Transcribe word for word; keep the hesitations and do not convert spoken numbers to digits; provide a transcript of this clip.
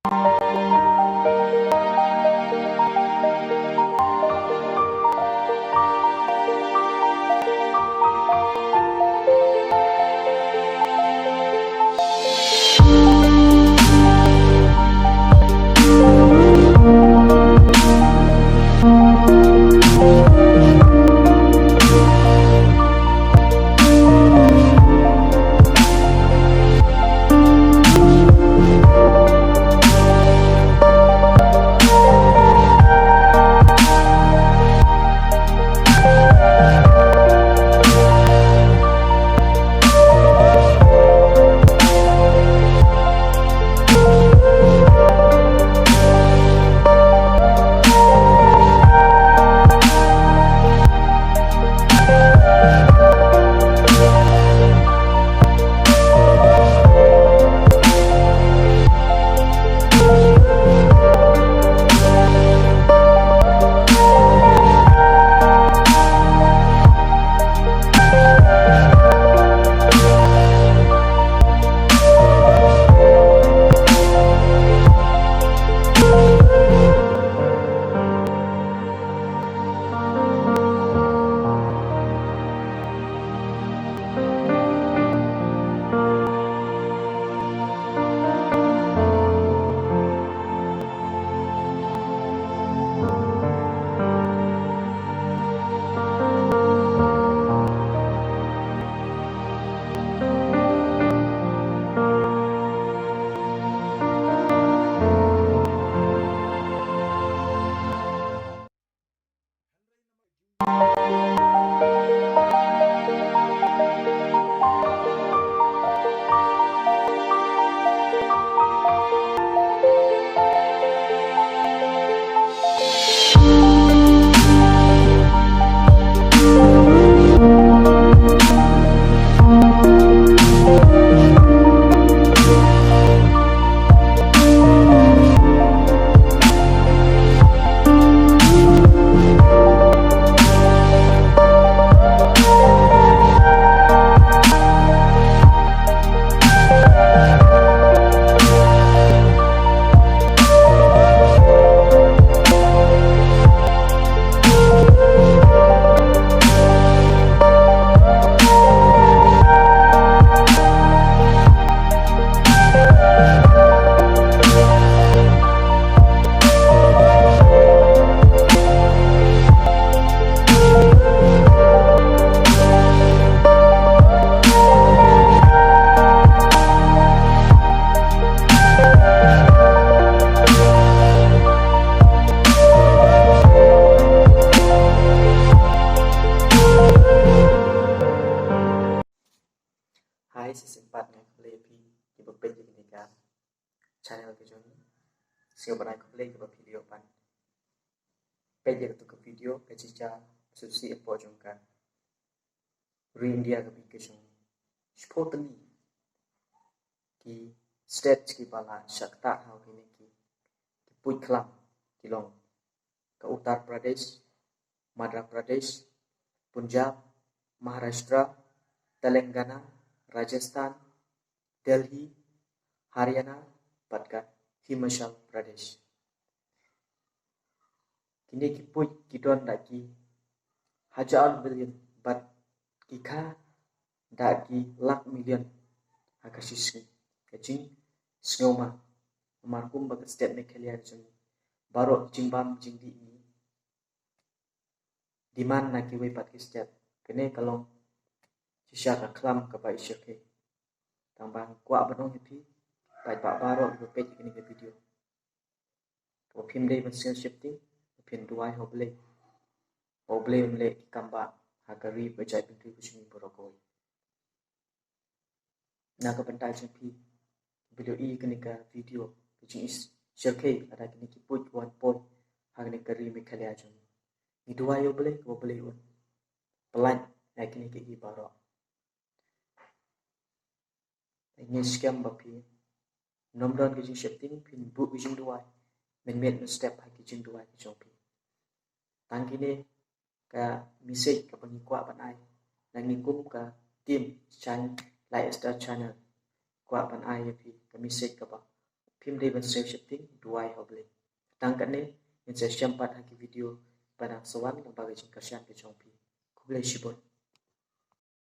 Hi, shisien pat nga khublei ïa phi kiba peit ïa kane ka channel ka jong ngi. Sngewbha ban ai khublei kiba phi la ïoh ban peit ïa katu ka video ka jingïaid sngewsih hapoh jong ka ri India kaba ïeit ka jong ngi. Shiphew tylli ki state kiba la shah ktah ha kine ki, ki puit khlam ki long ka Uttar Pradesh, Madhya Pradesh, Punjab, Maharashtra, Telangana, Rajasthan, Delhi, Haryana bad ka Himachal Pradesh. Kine ki puit ki don da ki hajar million bad ki kha da ki lak million ha ka shisngi. Ka jingsngewma, namar kumba ka state Meghalaya ka jong ngi, baroh ki jingbam jingdih ngi demand na kiwei pat ki state. Kane ka long shisha ka khlam kaba i shyrkhei. Tang ba nga kwah ban ong ïa phi paidbah baroh kiba peit ïa kane ka video, ba phim dei ban sngew sheptieng, ba phin duwai ha U Blei, ba U Blei un leh ki kam ba ha ka ri ba jaitbynriew ka jong ngi baroh kawei. Na ka bynta jong phi kiba la ïohi ïa kane ka video, ka jingïashyrkhei lada kine ki puit ki wan poi ha kane ka ri Meghalaya jong ngi, ngi duwai ïa U Blei, ba U Blei un pyllait ïa kine kiei kiei baroh. Ngi skhem ba phi nym don ka jingsheptieng, phin buh ka jingduwai mynmiet mynstep ha ki jingduwai ka jong phi. Tang kine ka message kaba ngi kwah ban ai na ngi kum ka team Shine Light Star Channel. Kwah ban ai ïa phi ka message kaba phim dei ban sngewsih ting duwai ha U Blei. Tang katne, ngin sa ïashem pat ha ki video ba nang sa wan lyngba ka jingkyrshan ka jong phi. Khublei shibun.